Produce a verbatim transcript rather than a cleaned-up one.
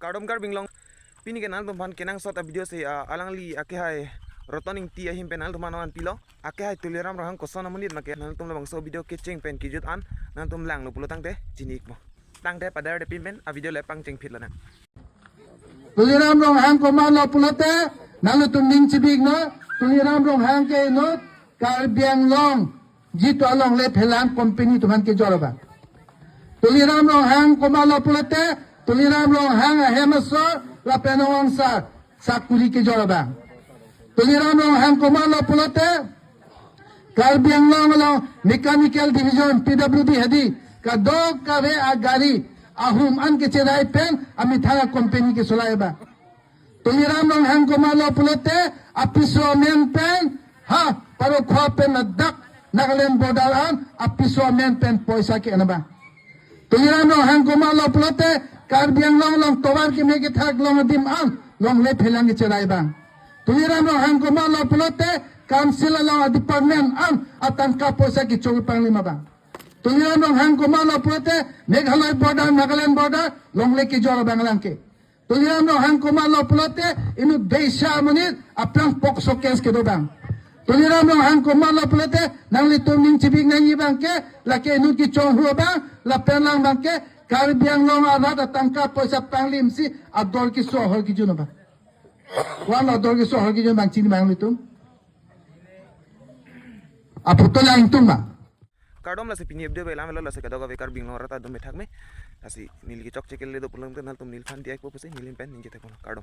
Kardom Karbi Anglong. Pini ke nangtumphan kenangsot a-video si, ah, alangli akehai Roton Ingti ahin pen nangtumphan nangpilo. Akehai Tuliram Ronghang koson amonit ma ke, nangtum labangso video kecheng pen kejut an nangtum langlo pulo tangte chini-ikpo. Tangte padar de pin pen a-video le pangcheng phit lonang. Tuliram Ronghang komatlo pulote, nanglitum ning chibiknon, Tuliram Ronghang ke inut Karbi Anglong jitu alongle phelang company atum aphan kejor abang. Tuliram Ronghang komatlo pulote, Tuliram Ronghang ahem asor lapen angsar sakuri kejor abang. Tuliram Ronghang komatlo pulote, Karbi Anglong along Mechanical Division, P W D hedi, kadokave agari ahum an kecherai pen amethang a-company kesolai abang. Tuliram Ronghang komatlo pulote, apiso amen pen, ha, Parokhowa pen ladak Nagaland border an apiso amen pen poisa ke-en abang. Tuliram Ronghang komatlo pulote, Karbi Anglong along tovar keme kethak long adim an longle phelang kecherai abang. Tuliram Ronghang komatlo pulote, council along a-department an atangka poisa kecho kepanglim abang. Tuliram Ronghang komatlo pulote, Meghalaya border, Nagaland border longle kejor abang lang ke. Tuliram Ronghang komatlo pulote, inut Deisha amonit aphrang POCSO case kedo abang. Tuliram Ronghang komatlo pulote, nanglitum ning chibik nangji abang ke, lake inut kechonghu abang, lapen lang abang ke, Karbi Anglong arat atangka poisa panglim si ador keso ahor kejun abang. Wan ador keso ahor kejun abang chini abang nanglitum. Aphuto lang ingtung abang. Kardom, lasi pini a-video bai lamelo, lasi kadokave Karbi Anglong arat atum methak me. Lasi neli kechokche kele do pulo tangte nangtum neliphan diya-ikpo pusi neli pen ningje thekpo. Kardom.